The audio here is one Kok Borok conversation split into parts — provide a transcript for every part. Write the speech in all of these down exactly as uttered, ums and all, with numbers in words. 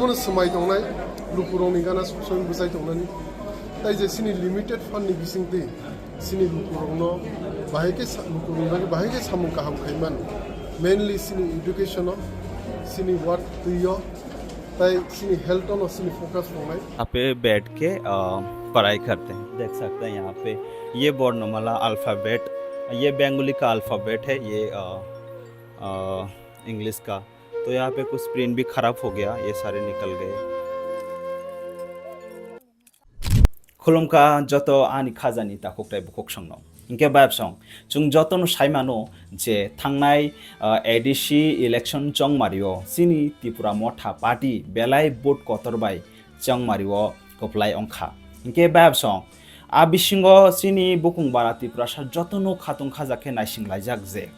Bono swmai tongnai, lukurokni gana suk soi bwchai tongnani. Tai je chini limited fund ni bisingtwi chini lukurokno bahai khe sa-, lukurokni bagwi bahai khe samung kaham khaimani. Mainly chini education o, chini work twi o, tai chini health o no chini focus tongnai. यहाँ पे बैठ के, अ, पढ़ाई करते हैं। देख सकते हैं यहाँ पे ये वर्णमाला अल्फ़ाबेट, ये बंगाली का अल्फ़ाबेट है, ये, अ, अ, इंग्लिश का। तो यहाँ पे कुछ प्रिंट भी खराब हो गया, ये सारे निकल गए। Khulumkha joto ani khajani takhuk tai bukhuk songno. Hinkhe bayapsong, chwng jotono saimano je thangnai, ah, A D C election chongmario chini Tipra Motha Party belai vote kotor bai chongmario kwplai wngkha. Hinkhe bayapsong, a bisingo chini bukung bara Tiprasa jotono khatung khajakhe naising laijak je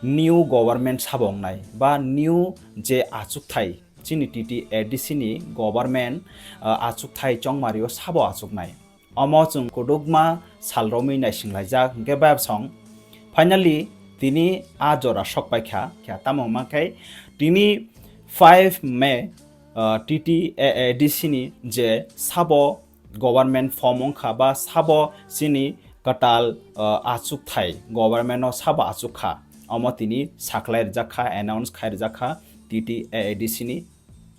new government sabo wngnai ba new je achukthai chini T T A D C ni government, ah, achukthai chongmario sabo achuknai. Omo chwng kudukma sal romwi naising laijak hinkhe bayapsong. Finally, tini a jora sok paikha, khe tamo hwnma khe tini five May, ah, T T A A D C ni je sabo government form wngkha ba sabo chini kwtal, ah, achukthai government no sabo achukha, omo tini saklai rwjakha, announce khai rwjakha T T A A D C ni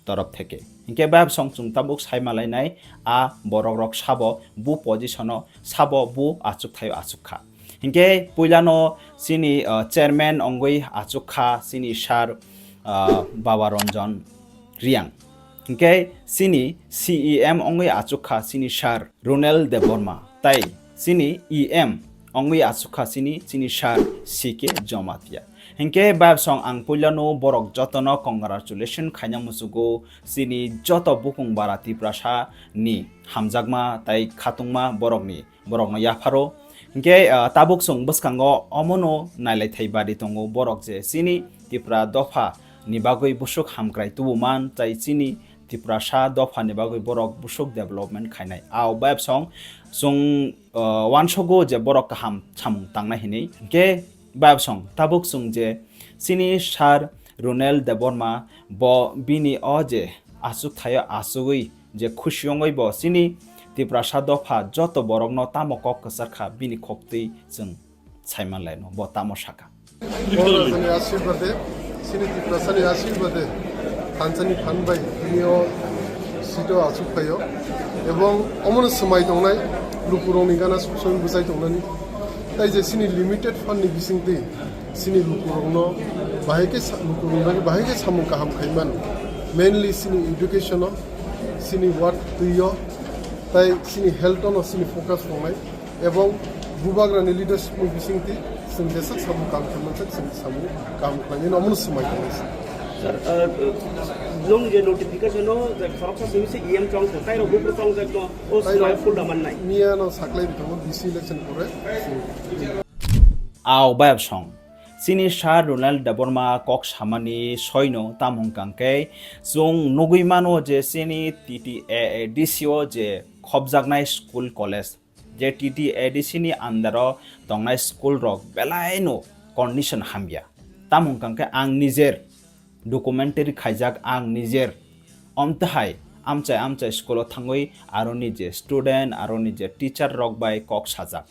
torop theke. Hinkhe bayapsong chwng tabuk sai malainai a borok rok sabo bu position o sabo bu achukthaio achukha. Hinkhe puilano chini, ah, chairman wngwi achukha chini sir, ah, Baba Ranjan Reang. Hinkhe chini C E M wngwi achukha chini sir Ronel Debbarma, tai chini E M wngwi achukha chini, chini sir C K Jamatia. Hinkhe bayapsong ang puilano borok jotono congratulation khaina muchugo chini joto bukung bara Tiprasa ni hamjakma tai khatungma borokni, borokno yapharo. Hinkhe, ah, tabuk chwng bwskango omono nailaithai bari tongo borok je chini Tipra dopha ni bagwi busuk hamkrai tubuman tai chini Tiprasa dopha ni bagwi borok busuk development khainai. Ao bayapsong chwng, ah, uansogo je borok kaham samung tangnai hinwi. Hinkhe bayapsong tabuk chwng je chini sir Ronel Debbarma bo bini o je achukthaio achugwi je khusi wngwi bo chini Tiprasa dopha joto borokno tamo kok kwchar kha bini khoktwi chwng saimanlaino bo tamo saka. Borok rajani ashirbade, chini Tiprasani ashirbade, thansani phan bai tini o seat o achuk phaio. Ebong omono swmai tongnai, lukurokni gana suk soi bwchai tongnani. Tai je chini limited fund ni bisingtwi chini lukurokno bahai khe sa-, lukurokni bagwi bahai khe samung kaham khaimani. Mainly chini education o, chini work twi o, tai chini health o no chini focus tongnai. Ebong bubagrani leadership ni bisingtwi chwng jeswk samung kaham khaimani chwng samung kaham khlaimani omono swmai tongnai. Sir, uh, nung je notification o je khoroksa simi se E M chong kho, tai rok bupru chong jakno o swmai full da mannai. Miya no saklai ri tongo B C election pore. Ao bayapsong. Chini sir Ronel Debbarma kok samani soino tamo hwnkha khe chwng nugwi mano je chini T T A A D C o je khopjaknai school college, je T T A D C ni under o tongnai school rok belai no condition hamya. Tamo hwnkha khe ang nijer documentary khaijak, ang nijer omtahai amchai amchai school o thangwi aroni je student, aroni je teacher rok bai kok sajak.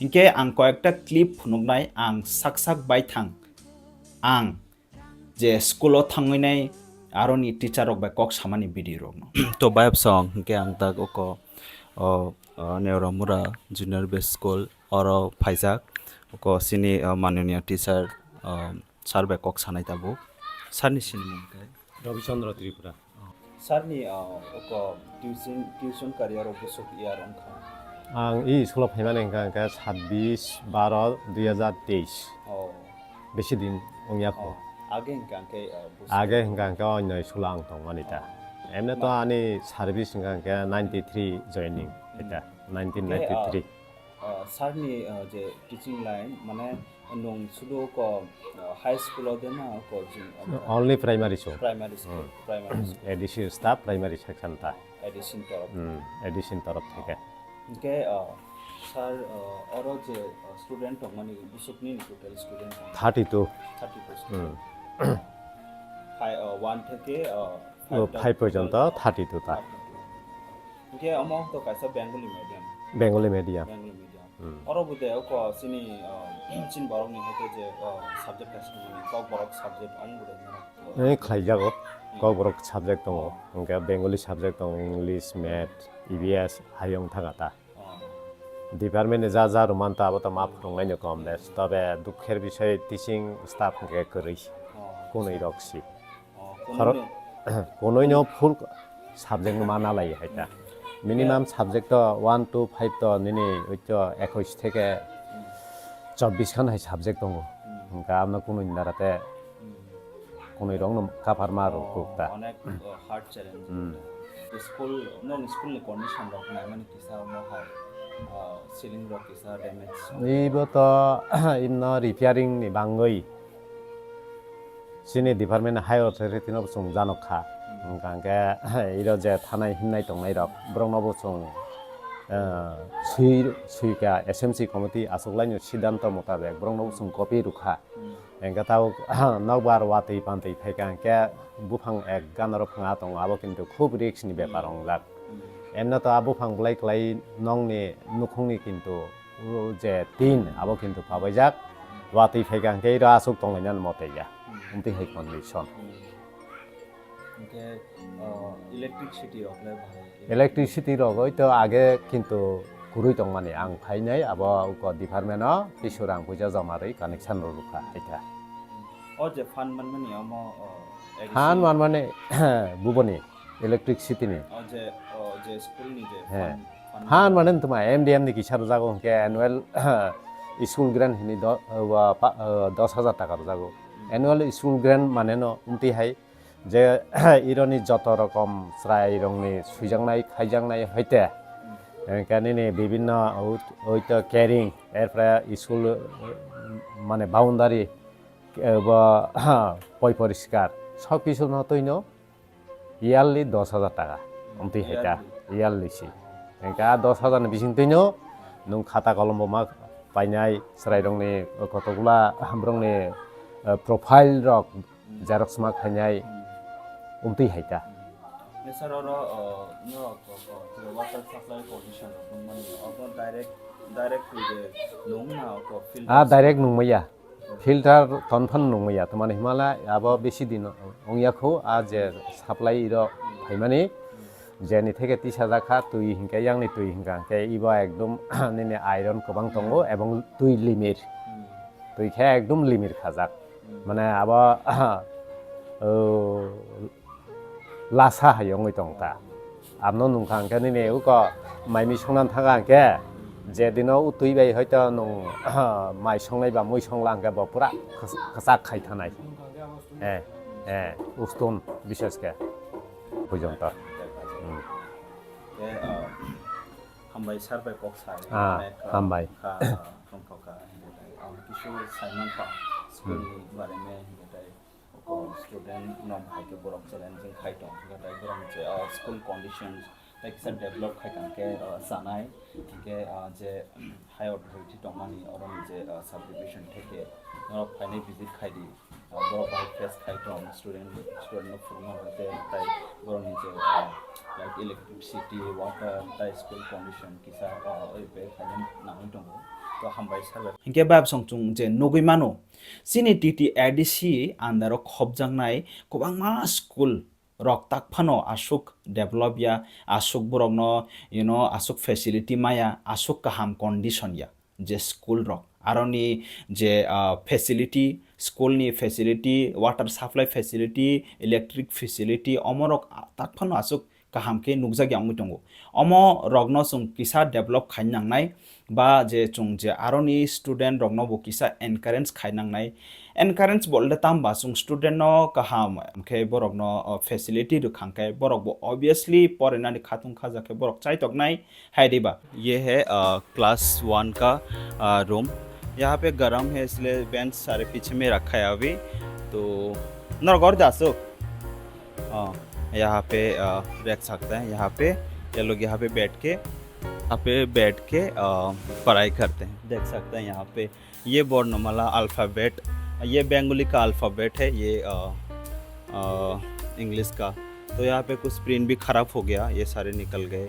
Hinkhe ang koyekta clip phunuknai, ang sak sak baithang ang je school o thangwi nai aroni teacher rok bai kok samani video rokno. To bayapsong hinkhe ang tak oko, o, o, Neoramura Junior Base School oro phaijak, oko chini, o, manoniya teacher, o, sir bai kok sanai tabuk. Sir ni sinimung khe? Ravi Chandra Tripura. Sir ni, o, oko tuition, tuition career o busuk year wngkha? Ang e school o phaimani hwnkha hwnkhe sabbish baro dui hazar teis. Oh. Besi din wngya kho. Oh. Age hwnkha hwnkhe, o, busuk. Age hwnkha hwnkhe o noi school o ang tongmani ta. Oh. Emne to ani service hwnkha hwnkhe ninety three joining, hmm, eta, nineteen ninety three. Hwnkhe, o, o, sir ni, o, je teaching line, mane nwng sudu ko, o, high school o de na ko jing, o, only primary school. Primary school, hmm, primary school. A D C staff primary section ta. A D C ni torof. Hmm, A D C ni torof theke. Hwnkhe, o, sir, o, oro je, o, student tongmani busuk nini total student tong? Thirty two. Thirty two student. Hmm. Phai, o, one theke, o, Five ta five porjonto thirty two ta. Hwnkhe omo to kaisa Bengali medium. Bengali medium. Bengali medium. Hmm. Oro bo de oko chini, ah, chini borokni hwnkhe je, ah, subject kaisa mani Kokborok subject ani bo de norok, ah, Eh, khlaijago. Hmm. Kokborok subject tongo. Oh. Hwnkhe Bengali subject tongo, English, Math, E V S, hayung thaka ta. Oh. Department ni ja ja rwmanta abo to ma phwrwngnaino kom bes. Tobe dukher bisoi teaching staff hwnkhe kwrwi. Oh. Kunui rok si. Oh, Khoro-, kunui no full subject no ma nalai hai ta. Minimum subject to one to five to nini oito ekwis theke chobbish khan hai subject tongo. Hmm. Hwnkhe amno kunui narate Hmm. Kunui rok no kapharma rok Oh, kuk ta. Onek, oh, hard challenge. Hmm. School, nong school ni condition rok naimani kisa mo hai, ah, ceiling rok kisa damage. Ibo to imno repairing ni bangwi chini department high authority no chwng janok kha. Hmm. Hwnkha hwnkhe iro je thanai himnai tongnai rok borok no bo chwng, ah, swi, swika S M C committee achuklaini siddhanto mutabek borok no bo chwng copy rwkha. Hmm. Hwnkhe tabuk nokbar watwi pantwi phaikha hwnkhe buphang ek ganaro phanga tongo, abo kintu khub risk ni bepar Hmm. wngjak. Hmm. Emno to a buphang belai kwlai nokni nukhungni kintu o je tin abo kintu pabaijak, watwi phaikha hwnkhe iro aswk tonglainani mo teiya. Hmm. Wngtwi hai condition. Hmm. Hwnkhe, oh, electricity rok le bahai? Electricity rok oi to age kintu kwrwi tongmani ang phainai abo uko department o kisu rang puisa joma rwi connection rw rwkha hai kha. O je fan manmani omo, oh, A D C? Fan manmani buboni electricity ni. O je, o je school ni je He. Fan, fan Fan manmani. Mane tuma M D M ni kisa rwjago hwnkhe annual school grant hini do-, wa pa-, dos hajar taka rwjago. Hmm. Annual school grant mane no wngtwi hai je ironi joto rokom chwrairokni swijaknai, khaijaknai hoite, eh, kanini bibinno oi-, oito caring, erpore school, eh, mane boundary, eh, bo, poi poriskar, sob kisuno twino yearly dos hajar taka, omtwi hai ta, yearly si. Hingke a dos hajar ni bising twino nwng khata kolom bo ma painai, chwrairokni kotokgola borokni, eh, profile rok Xerox ma khainai, wngtwi hai ta. Sir, oro, uh, no, ko, ko, ko, water supply condition rok nung mani, obo direct, direct to the nung na, ko, filter. Ah, direct nung maya. Filter ton phan nung maya. Tamani himala abo besi din ong ya kho, a je supply iro phaimani, jeni theke tisa jakha twi hinkhe, yangni twi hinkha hinkhe, ibo ekdom nini iron kwbang tongo, ebong twi limir. Twi khe ekdom limir khajak. Mane abo, o, lasa hai wngwi tong ta. Abno nungkha hwnkhe nini uko mai mui songna thangkha hwnkhe, je dino o twi bai hoito nwng mai songnai ba mui songla hwnkhe bo pura kwchak khai thanai. Eh, eh, uston bises khe. Bujon ta. Hmm. Te, ah, hambai sir bai kok sai. Ah, onek, ah, hambai. Kha, ah, tongthok kha, hingke tai ang kisu sai mankha, school ni bare me, hingke tai, o student no bahai khe borok challenging khai tong, hingke tai borok ni je, ah, school conditions, tai kisa develop khai tong khe, ah, sanai, hingke, ah, je, high authority tongmani, oroni je, ah, subdivision theke, norok phainai visit khai di. Ah, borok bai face khai tong, student, student no phwrwngma bai tei, tai borok ni je, ah, like electricity, water, tai school condition kisa, ah, oi be khaina nangwi tongo. To hambai sir bai. Hinkhe bai bwsong chwng je nugwi mano, chini T T A D C under o khopjaknai kwbangma school rok tak phano aswk develop ya, aswk borok no, you know, aswk facility maya, aswk kaham condition ya. Je school rok, aroni je, ah, facility, school ni facility, water supply facility, electric facility, omorok, ah, tak phano aswk kaham khe nukjakya wngwi tongo. Omo rokno chwng kisa develop khai nangnai, ba je chwng je aroni student rokno bo kisa encourage khai nangnai. Encourage bolte tamba chwng student no kaham khe borokno, ah, facility rwkhang khe borok bo obviously porinani khatung khaja khe borok chaitoknai. Hai diba? ये है, अ, class one का, अ, रूम। यहाँ पे गर्म है, इसलिए बेंच सारे पीछे में रखा है अभी। तो नरगौर दासो, अ, यहाँ पे, अ, रख सकते हैं। यहाँ पे ये लोग यहाँ पे बैठ के, यहाँ पे बैठ के, अ, पढ़ाई करते हैं। देख सकते हैं यहाँ पे ये वर्णमाला अल्फ़ाबेट, ये बंगाली का अल्फ़ाबेट है, ये, अ, अ, इंग्लिश का। तो यहाँ पे कुछ प्रिंट भी खराब हो गया, ये सारे निकल गए।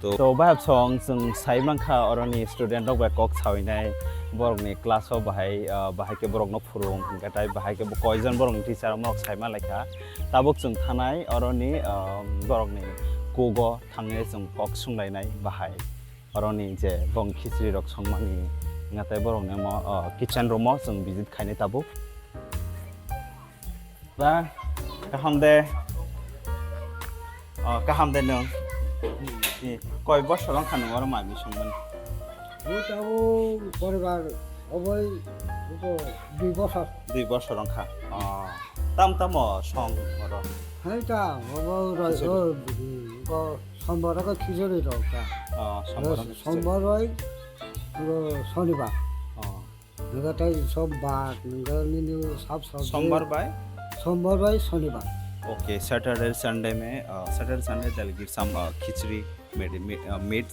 तो तो भाई, song chwng sai mankha, oroni student rok bai kok sawinai, borokni class o bahai, ah, bahai khe borokno phurung, hwnkhe tai bahai khe bo koijon borokni teacher rok sai ma laikha. Tabuk chwng thanai oroni, ah, borokni kugo thangwi chwng kok sunglainai bahai. Oroni je bong khichri rok songmani, hwnkhe tai borokni mo, ah, kitchen room o chwng visit khainai tabuk. Ba, kaham de. Oh, kaham de nwng? Ni, koi bosor wng kha nwng oro mai mui songmani? Bo tabuk poribar obo iko dui bosor. Dui bosor wng kha. Oh, tam tamo song oro? Hai ta, obo roi, khichuri. O, iko sombar o khichuri rok ta. Oh, sombar o khichuri. Sombar roi, iko sonibar. Oh. Nokha tei sob bar, nokha nini sab sabji. Sombar bai? Sombar bai sonibar. Okay, Saturday, Sunday में, uh, Saturday, Sunday they'll give some, uh, khichdi, made, uh, meat.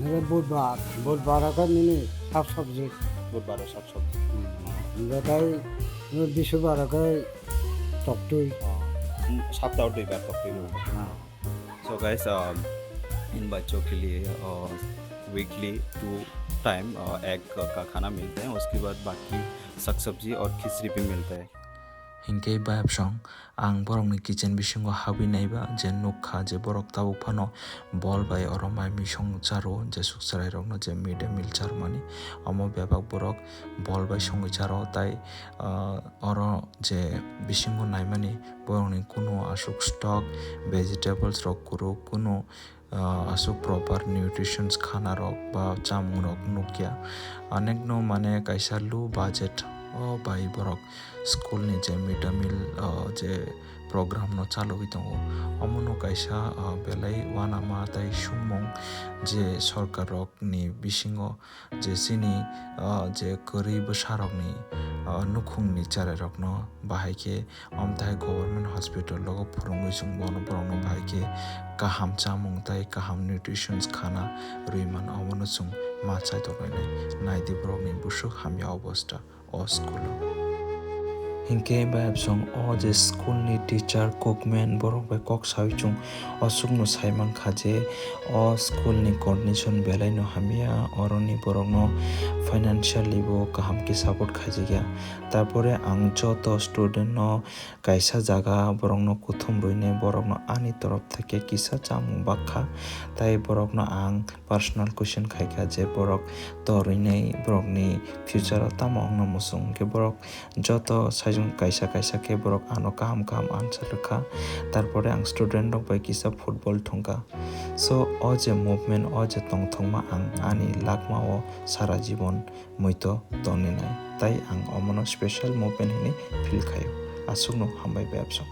Nokha budbar, budbar khe nini sab sabji. Budbar sab sabji. Nokha tei, nokha bisubar khe toktwi. Oh, sapta o duibar toktwi. Ah. So guys, um, इन बच्चों के लिए, uh, weekly two time, uh, egg का खाना मिलता है, उसके बाद बाकी साग सब्जी और खिचड़ी भी मिलता है। Hinkhe bayapsong ang borokni kitchen bisingo habwi naiba je nukha je borok tabuk phano bol bai oro mai misong charo je suk chwrairokno je mid day meal charmani, omo bebak borok bol bai songwi charo tai, ah, oro je bisingo naimani borokni kunu aswk stock vegetables rok kwrwk kunu, ah, aswk proper nutritions khana rok ba chamung rok nukya. Anekno mane kaisa low budget o bai borok school ni je mid day meal, ah, je program no chalogwi tongo. Omono kaisa, ah, belai uanama tai sumung je sorkar rok ni bisingo je chini, ah, je kwrwi bwsarokni, ah, nukhungni cherairokno bahai khe, omo tai government hospital rogo phurungwi chwng bono borokno bahai khe kaham chamung tai kaham nutritions khana rwi mano, omono chwng ma chaitok nai nai. Naidi borokni bwswk hamya obostha o school o. Hinkhe bayapsong o je school ni teacher, cookman borok bai kok sawi chwng o sukno sai mankha je o school ni condition belai no hamya, oroni borokno financially bo kaham khe support khaijakya. Tarpore ang joto student no kaisa jaga borokno kuthum rwinai, borokno ani torof theke kisa chamung bakha, tai borokno ang personal question khaikha je borok torwinai borokni future o tamo wngna muchung, hwnkhe borok joto saichung kaisa kaisa khe borok ano kaham kaham answer rwkha. Tarpore ang student rok bai kisa football thungkha. So o je movement, o je tongthokma ang ani lakma o sara jibon muitu tongwi nai. Tai ang omono special movement hinwi feel khaio. Aswkno hambai bayapsong.